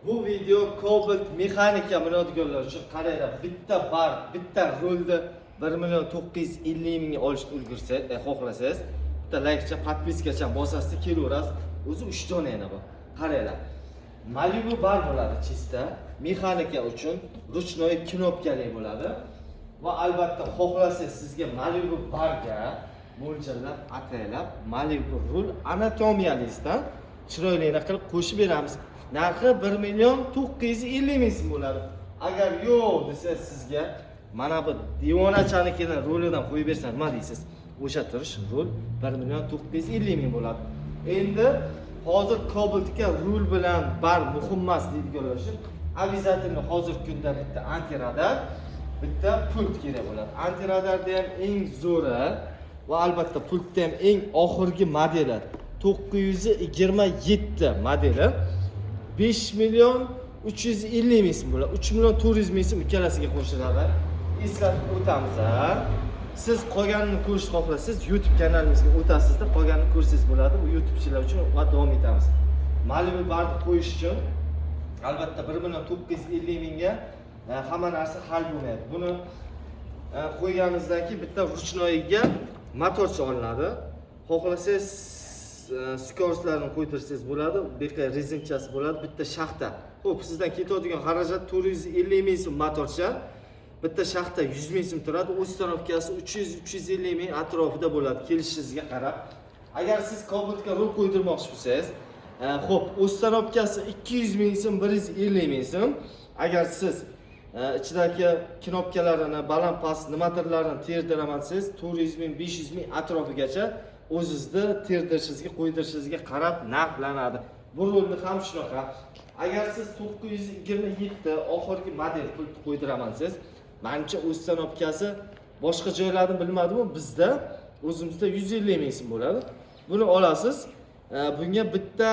Bu video Cobalt mexanika minadiganlar uchun. Qaranglar, bitta bar, bitta rulni 1 million 950 mingga olishni ulgursa, xohlasangiz, bitta laykcha, подписка cha bosasiz, kelaverasiz. O'zi 3 dona yana bor. Qaranglar. Malibu bar bo'ladi чисто. Mexanika uchun ручной knopkali bo'ladi. Va albatta xohlasangiz, sizga Malibu barga mo'ljallab, ataylab Malibu rul anatomiyalisdan chiroyli qilib qo'shib beramiz. Narxi 1 million 950 ming so'm bo'ladi. Agar yo'q desa, sizga mana bu devonachanikini rulidan qo'yib bersa, nima deysiz? O'sha turish rul 1 million 950 ming bo'ladi. Endi hozir Cobaltga rul bilan bar muhim emas deydiganlar uchun обязательно hozirgi kunda bitta antiradar, bitta pult kerak bo'ladi. Antiradarda ham eng zo'ri va albatta pultda ham eng oxirgi modeli, 927 modeli 5 million 350 ming so'm bo'ladi. 3 million 400 ming so'm ikkalasiga qo'shiladi. Eslatib o'tamiz, a. Siz qolganini ko'rishni xohlasangiz, YouTube kanalimizga o'tasizda, qolganini ko'rsangiz bo'ladi. Bu YouTubechilar uchun va davom etamiz. Malibu barni qo'yish uchun albatta 1 million 950 mingga hamma narsa hal bo'lmaydi. Buni qo'yganimizdan keyin bitta ручной ga motorcha olinadi. Xohlasangiz, скорость larni qo'ydirsangiz bo'ladi. Bu yoqqa rezinchasi bo'ladi, bitta shaxta. Xo'p, sizdan ketadigan xarajat 450 ming so'm motorcha. Bitta shaxta 100 ming so'm turadi. Установка si 300-350 ming atrofida bo'ladi, kelishingizga qarab. Agar siz Cobaltga rul qo'ydirmoqchi bo'lsangiz, xo'p, установка si 200 ming so'm, 150 ming so'm. Agar siz ichidagi knopkalarini, baland past nimadirlarini terdiraman desangiz, 400 ming, 500 ming atrofigacha o'zizni terdirishingizga, qo'ydirishingizga qarab narxlanadi. Bu rulni ham shunaqa. Agar siz 927 oxirgi model pult qo'ydiraman desangiz, manimcha, установка si boshqa joylarni bilmadimu, bizda o'zimizda 150 ming so'm bo'ladi. Buni olasiz. Bunga bitta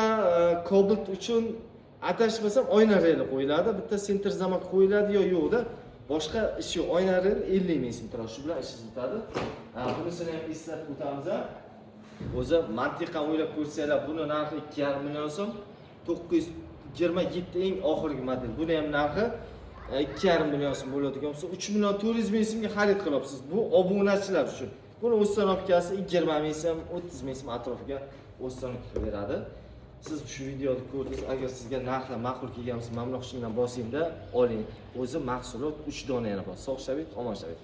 Cobalt uchun, adashmasam, oyna reli qo'yiladi, bitta центр замок qo'yiladi yo yo'qda, boshqa ish yo'q. Oyna rel 50 ming so'm turadi. Shu bilan ishingiz bitadi. Bunisini ham eslatib o'tamiz. O'zi mantiqan o'ylab ko'rsanglar, buni narxi 2,5 million so'm. 927 eng oxirgi model. Buni ham narxi 2,5 million so'm bo'ladigan bo'lsa, 3 million 400 ming so'mga xarid qilyapsiz. Bu obunachilar uchun. Buni установка si 20 ming so'm, 30 ming so'm atrofiga установка qilib beradi. Siz shu videoni ko'rdingiz, agar sizga narxlar ma'qul kelgan bo'lsa, mana bunaqa shundan bosingda oling. O'zi mahsulot 3 dona yana bor. Sog' shabit, omon shabit.